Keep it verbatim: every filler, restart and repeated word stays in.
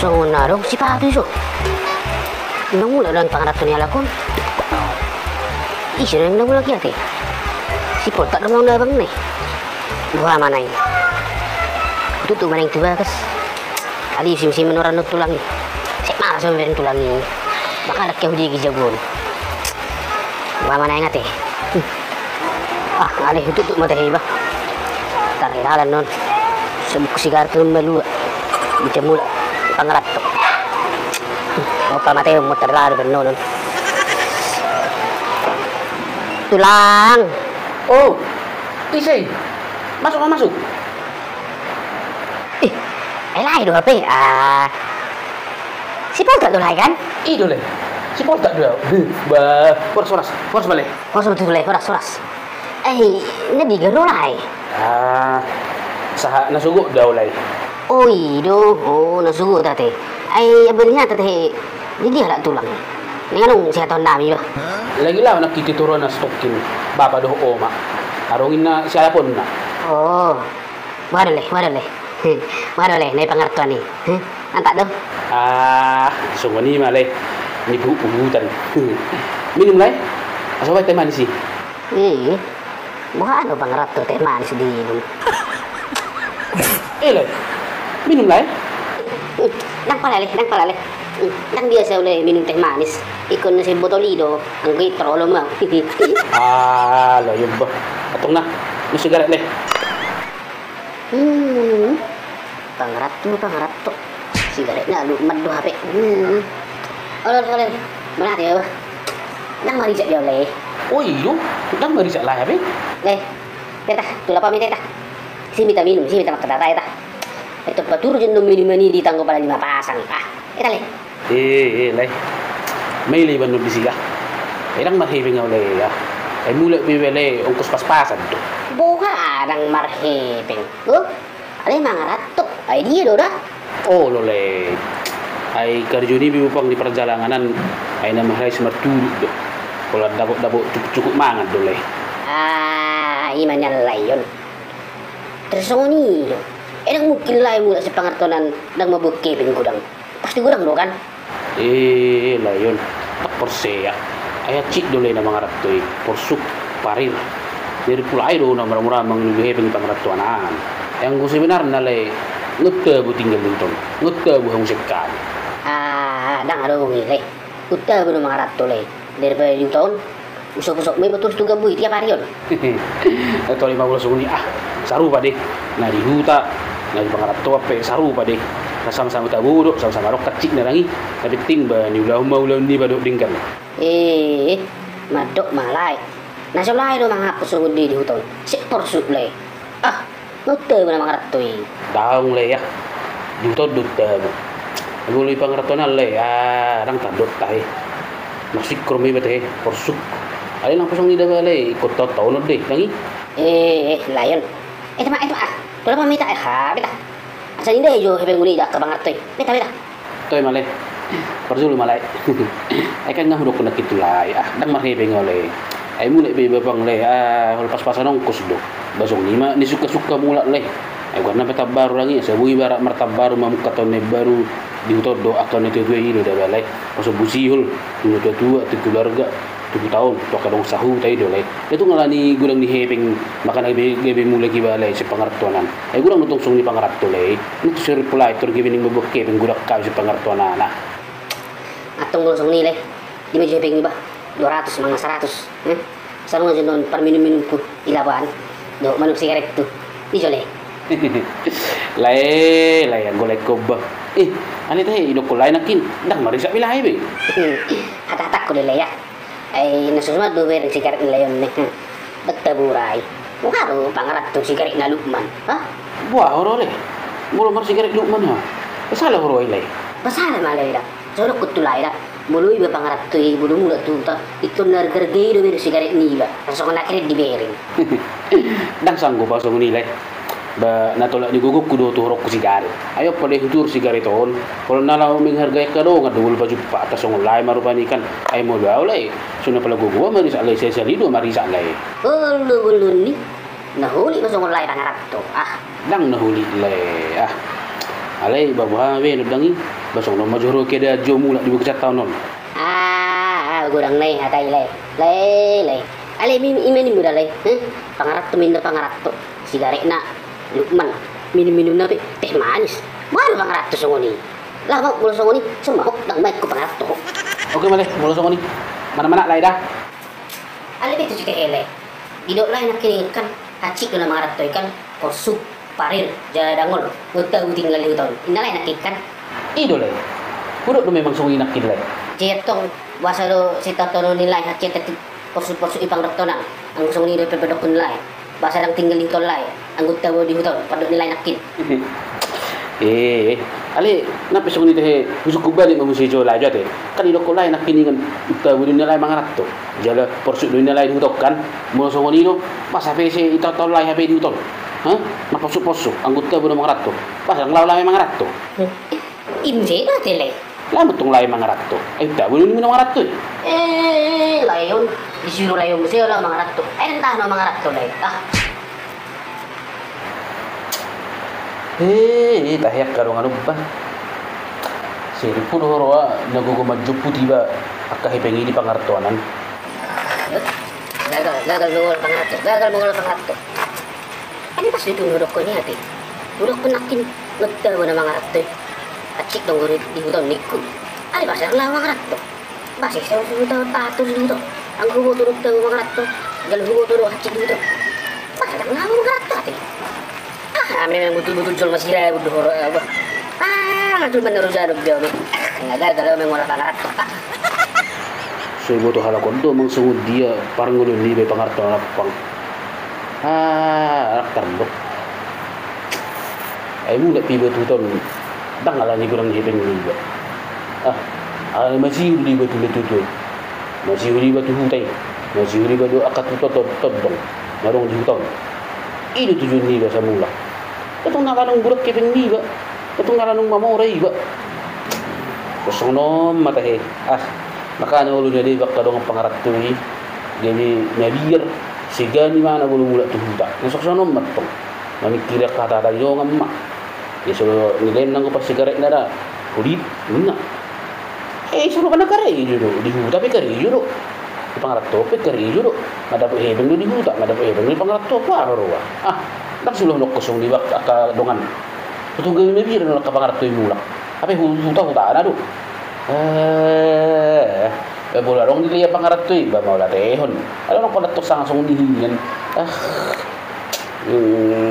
Songon na adong sipatu i so. Ndang mulak do pangaranto ni halak on. Ise do na mulak i ate? Si Poltak do na abang na i. Boha ma na i? Hututu ma na i tu bagas. Alai simsim noran do tulang i. Sek malas ma baen tulang i. Mangkalat ke hudiki jabu on. Boha ma na i ate? Ah, alai hututu ma tahe iba. Tardalan non. Sabuk sigaret on malua. Bisa mulak pangaranto. Opa mate mo tardalan non. Tulang. Oh. Ise i? Masuk ma, masuk. Ih, ai lae do hape. Ah. Si Poltak do lae kan? I do lae. Si Poltak do. Ba, horas, horas. Horas ma lae. Horas ma tu lae, horas, horas. Eh, na biga do lae? Ah, sahat na sogot do au lae. Oh, i do. Oh, na sogot ate. Ai, abe na ate. Jadi halak tulang. Nang adong sihatahon nami do. Lagi laho nangkin tu toruan na sitokin. Bapa dohot oma. Adong inna sialaponna. Oh. Boha do lae, boha do lae. Boha do lae, na i pangarantoan i. Antak do. Ah, songon i ma lae. Ni buhutan. Minum lae. Asa baen teh manis i. Ih. Boha do pangaranto teh manis diinum? Eh lae. Minum lae. Ndang pala lae, ndang pala lae. Ndang biasa au lae minum teh manis. Ingkon na sian botol i do. Anggo i tolol ma au. Ah, lae, bah. Antong na. Minum sigaret lae. Hmm. Pangaranto, pangaranto. Sigaretna Lukman do hape. Hmm. Olo, olo. Mauliate, bah. Ndang marisak dia lae. Oh, i do. Ndang marisak lae hape. Lae. Teta, tulak hami teta. Si mita minum, si mita makan tata teta. Itu patur jendong minuman i di tanggo pala lima pasang. Ah, teta lae. Eh, eh, lae. Maila iba non disi, ah. Eh, ndang marhepeng au lae, ah. Eh, mulak pe iba lae, ongkos pas-pasan do. Boha ndang marhepeng? Oh, alai mangaranto. Ai dia do da? Olo lae. Ai karjo niba pe bapang di parjalanganan, ai na marhais martulut do. Pola dapot-dapot cukup-cukup mangan do lae. Ah, i ma nian lae on. Tarsongon i do. Eh, ndang mungkin lae mulak sipangarantoan ndang mamboan hepeng godang. Pasti godang do kan? Eh, lae on. Tak porsea. Ai hansit do lae na mangaranto i. Porsuk, parir. Jadi pulai do na mura-mura mangilugi hepeng di pangarantoan an. Anggo sebenarna lae, ngot tabo tinggal di huta on. Ngot tabo hamu sekali. Ah, ndang adong i lae. Ngot tabo do mangaranto lae. Daripada di huta on. Usop-usop ma iba torus tu gambui tiap ari on. Tole ma molo songon i, ah, sarupa do. Na di huta, na di pangarantoan pe sarupa do. Na sama-sama tabo do, sama-sama adong hansitna nang i. Na penting ba niulahon ma ulaon niba dohot denggan. Eh, mandok ma lae. Na so lae do mangaranto songon dia di huta on. Sek porsuk lae. Ah, ngot tabo na mangaranto i. Daong lae, ah. Di huta on do tabo. Molo di pangarantoan lae, ah, ndang tandok tahe. Marsingkor ma iba tahe, porsuk. Alai ndang pasongon i da ba lae, ingkon taon-taonon do, ndang i. Eh, eh, lae on. Eh, tama, eh, tama, ah. Tulak hami ta, eh, ha, beta. Asa ninna jo hepeng uli da, ka mangaranto i. Beta, beta. Toe ma lae. Parjolo ma lae. Ai kan nga hudokkon nangkin tu lae. Ah, ndang marhepeng au lae. Ai mulak pe iba bapang lae. Ah, olo pas-pasan ongkos do. Ba songon i ma ni sukka-sukka mulak lae. Ai goarna pe tambaru nang i. Asa boi iba rap martambaru mamungka taon na imbaru di huta on do angka na tua-tua i do da ba lae. Pasombu sihol tu na tua-tua, tu keluarga. Tu huta on, tu angka dongan sahuta i do lae. Ndang tung ala ni godang ni hepeng, makana gabe, gabe mulak iba lae sipangarantoan an. Ai godang do tong songon i pangaranto lae. Nunga tu sori pulai tor gabe naeng mamboan hepeng godang hami sipangarantoan an. Antong molo songon i lae. Di ma jo hepeng iba? Dua ratus manang saratus. Eh? Asa nunga jo non parminum-minumku di lapo an. Dohot manuk sigaretku. Di jo lae. Lae, lae, anggo lae ko ba. Eh, alai tahe, idokkon lae nangkin. Ndang marisak be lae be. Hata-hatangku do lae ya. Ai na so suman do bereng sigaret ni lae on ne. Betta burai. Boha do pangaranto sigaret na Lukman? Ha? Boha ho ro lae? Molo marsigaret Lukman ha? Sala ho ro ai lae? Ba sala ma lae da. Asa hudokkon tu lae da. Molo iba pangaranto i molo mulak tu huta, ingkon na arga-arga i do bereng sigaret niba. Asa songon na keren dibereng. Ndang sanggup au songon i lae. Ba na tolak ni gogongku do tu horongku sigaret. Ai on pala hutuhor sigaret on. Pola na laho menghargai angka dongan do molo pajumpang, ata songon lae ma rupani kan. Ai molo au lae, so na pala gogo ma marisak lae, sahali-sahali do marisak lae. Olo bolon ni. Na holik ma songon lae pangaranto. Ah. Ndang na holik lae. Ah. Alai ba boha be na dang i. Ba songon on ma jolo keadaan jo mulak di bagasan taon on. Ah, ah, godang, Lae, hata i, Lae. Lae, Lae. Alai ima, ima nimu da, Lae. Heh? Pangaranto, minum pangaranto. Sigaretna Lukman. Minum-minumna pe teh manis. Baru pangaranto songon i. Laho ma molo songon i, so ma ho, ndang main ho pangaranto ho. Oke ma, Lae, molo songon i. Manang-manang, Lae, da. Alai betul si tehe, Lae. Didok lae nangkin i kan, hansit do na mangaranto i kan, porsuk, parir, jala dangol, nunga tabu tinggal di huta on. Inna lae nangkin kan. I do, Lae. Hudok do memang songon i nangkin, Lae. Jei antong, boasa do sitaonon ni lae hansit, porsuk-porsuk i pangarantoan. Anggo songon i dope padokhon ni lae, boasa ndang tinggal di huta on lae, anggo tabu di huta on, pandok ni lae nangkin. Eh, alai nang pe songon i tehe, husungkun balik ma muse jo lae jo ate. Kan didokhon lae nangkin i kan, tabu do ni lae mangaranto, jala porsuk do ni lae di huta on kan. Molo songon i do, boasa pe ise itaonon lae hape di huta on? Hah? Marporsuk-porsuk, anggo tabu do mangaranto, boasa ndang laho lae mangaranto? Inna do ate, Lae. Laho ma antong lae mangaranto. Ai tabu do nimu na mangaranto i. Eh, lae on, disuru lae on muse laho mangaranto. Ai ndang tahan au mangaranto, Lae. Ah. Eh, eh, tahe angka dongan on ba. Sirip do huroha na gogo manjomput iba angka hepeng i di pangarantoan an. Gagal, gagal mangolu pangaranto, gagal mangolu pangaranto. Ai pas do i tu hudokhon i ate. Hudokhon nangkin, nunga tabu na mangaranto i. Hansit do nangkin di huta on ningku. Alai boasa ndang laho mangaranto? Boasa ise huboto tabu di huta on? Anggo huboto do tabu mangaranto, jala huboto do hansit di huta on, boasa ndang laho mangaranto ate? Ah, memang botul-botul jolma sirabun do huroha, bah. Ah, manjolma na ro jadok be au be. Ah, ndang gagal au mangolu pangaranto. So diboto halak on do manang songon dia parngoluon niba i pangaranto na nampang. Ah, anak tardok. Ai mulak pe iba tu huta on, ndang alani godang ni hepeng niba. Ah, alani masihol do iba tu na tuatua i. Masihol do iba tu huta i. Masihol do iba dohot angka tuatua tondong na adong di huta on. I do tujuan niba asa mulak. Antong ndang alani godang hepeng niba. Antong ndang alani mamora iba. Songon on ma tahe. Ah, makana olo na deba angka dongan pangaranto i. Jadi mabiar, segani ma na boi mulak tu huta. Na songon on ma antong. Mamingkiri angka hata-hata ni dongan ma. Ia so nilaen nanggo parsigaretna da. Holip, ninna. Eh, ise do na karejo do, di huta pe karejo do. Di pangaranto pe karejo do. Mandapot hepeng do di huta, mandapot hepeng do di pangaranto, boha huroha? Ah, ndang sula hudokhon songon i ba angka dongan. Tutu gabe mabiar do angka pangaranto i mulak. Hape hu-, huta-hutana do. Eh, eh, molo adong dilehon pangaranto i, ba mauliatehon. Adong pangaranto sanga songon i nian. Ah. Hmm.